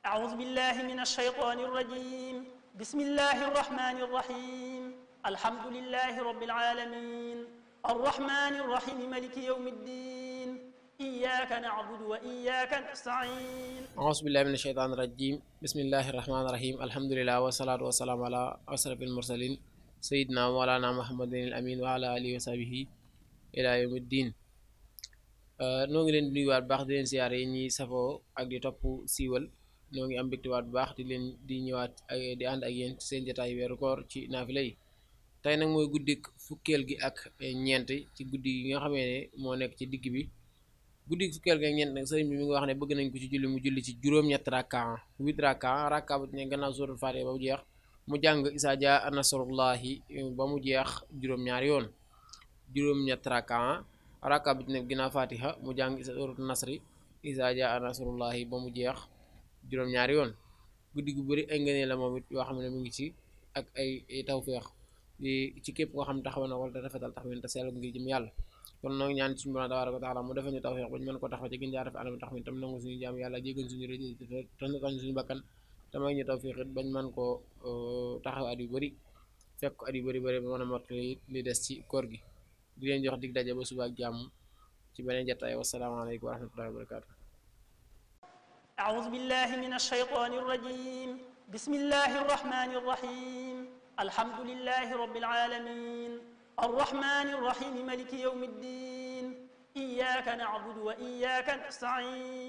أعوذ بالله من الشيطان الرجيم بسم الله الرحمن الرحيم الحمد لله رب العالمين الرحمن الرحيم ملك يوم الدين إياك نعبد وإياك نستعين أعوذ بالله من الشيطان الرجيم بسم الله الرحمن الرحيم الحمد لله والصلاة والسلام على أشرف المرسلين سيدنا مولانا محمد الأمين وعلى آله وصحبه إلى يوم الدين. noo ngi leen di nuyuwaat bu baax di leen siyaare yi ñuy safoo ak di topp siiwal noo ngi am mbégtewaat bu baax di ñëwaat di ànd ak yéen ci seen jotaay weeru koor ci naafila yi. tey nag mooy guddik fukkeel gi ak ñeent ci guddi yi nga xamee ne moo nekk ci digg bi. guddik fukkeel gi ak ñeent nag sëriñ bi mi ngi wax ne bëgg nañ ko ci julli mu julli ci juróom-ñett rakka 8 rakka bu ci ne gannaaw suuratul faatiha ba mu jeex mu jàng isaa jaa nasrullahi ba mu jeex juróom-ñaari yoon. juróom-ñett rakka bu ci ne ginnaaw fatiha mu jàng suuratul nasri isaa jaa nasrullahi ba mu jeex juróom-ñaari yoon. guddi gu bëri ay ngëneel la moom it yoo xam ne mu ngi ci ak ay tawféex ci képp koo xam taxaw na wala rafetal taxawin te sell ngir jëm yàlla. kon noo ngi ñaan suñu borom tabaaraka wa taala mu defal ñu tawféex ba ñu mën ko taxaw ci gën jaar def anam taxawin tam nangu suñu jaam yàlla jéggal suñu rëcc te natal suñu bakkan te may ñu tawféex it bañ mën koo taxaw at yu bëri fekk at yu bëri ba mën a mottali li des ci koor gi. di leen jox dig daje ba suba ak jàmm ci beneen jotaay wasalaamaaleykum wa rahmatullahi wa barakaatu. أعوذ بالله من الشيطان الرجيم بسم الله الرحمن الرحيم الحمد لله رب العالمين الرحمن الرحيم ملك يوم الدين إياك نعبد وإياك نستعين